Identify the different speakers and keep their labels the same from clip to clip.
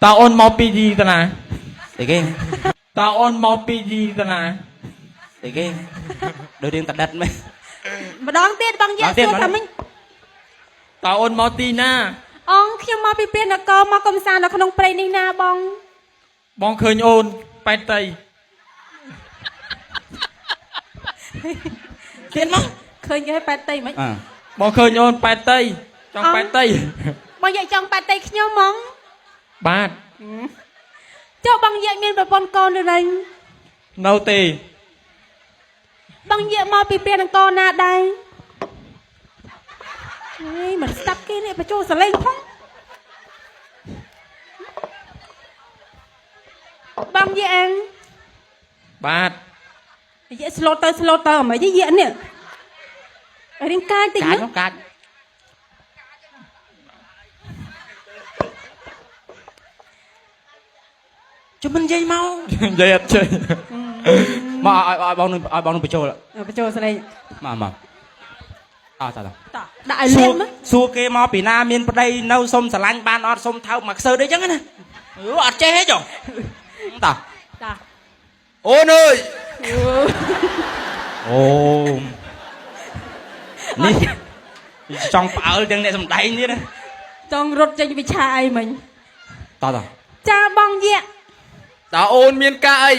Speaker 1: តើអូនមកពីទីតាណា
Speaker 2: ស្អីគេ
Speaker 1: តើអូនមកពីទីតាណា
Speaker 2: ស្អីគេដូចរៀងតដិតមែន
Speaker 3: ម្ដងទៀតបងយា
Speaker 2: ម្ដងទៀត
Speaker 3: សួរថាមិញ
Speaker 1: តើអូនមកទីណា
Speaker 3: អងខ្ញុំមកពីព្រះនគរមកកំសាន្តនៅក្នុងព្រៃនេះណាបង
Speaker 1: បងឃើញអូនប៉ែតតី
Speaker 2: ទៀតមក
Speaker 3: ឃើញគេឲ្យប៉ែតតីមិន
Speaker 2: អើ
Speaker 1: បងឃើញអូនប៉ែតតីចង់ប៉ែតតី
Speaker 3: បងយាយចង់ប៉ែតតីខ្ញុំហ្មង
Speaker 1: បាទ
Speaker 3: ចុះបងយាយមានប្រពន្ធកូនឬនៅ
Speaker 1: នៅទេ
Speaker 3: បងយាយមកពីព្រះនគរណាដែរអេមិនស្ដាប់គេនេះបញ្ចូលសលេងផងបងយាយអង
Speaker 1: បាទ
Speaker 3: យាយស្លូតទៅស្លូតទៅអីយាយនេះរៀងកាយតិចណា
Speaker 2: កាចមកកាចជុំមិននិយាយមក
Speaker 1: និយាយអត់ចេះ
Speaker 2: មកឲ្យឲ្យបងនឹងឲ្យបងនឹងបញ្ចូល
Speaker 3: បញ្ចូលសលេង
Speaker 2: មកមកអត់តោះ
Speaker 3: តោះដាក់ឲ្យ
Speaker 2: សួរ
Speaker 3: លៀនមក
Speaker 2: សួរគេមកពីណាមានប្តីនៅសុំស្រឡាញ់បានអត់សុំថោកមកខ្សើដូចចឹងណាអឺអត់ចេះទេចុះតោះ
Speaker 3: តោះ
Speaker 4: អូនអើយ
Speaker 2: អូនេះចង់ផ្អើលទាំងអ្នកសំដែងទៀតណា
Speaker 3: ចង់រត់ចេញពីឆាអីមិញ
Speaker 2: តោះតោះ
Speaker 3: ចាបងយាក
Speaker 4: តើអូនមានការអី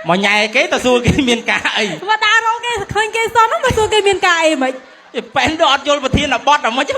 Speaker 2: មកញ៉ែគេទៅសួរគេមានការអី
Speaker 3: មកដើររកគេឃើញគេសនហ្នឹងមកសួរគេមានការអីមិញ
Speaker 2: ឯប៉ែនដូចអត់យល់ប្រធានបទអាម៉េចទេ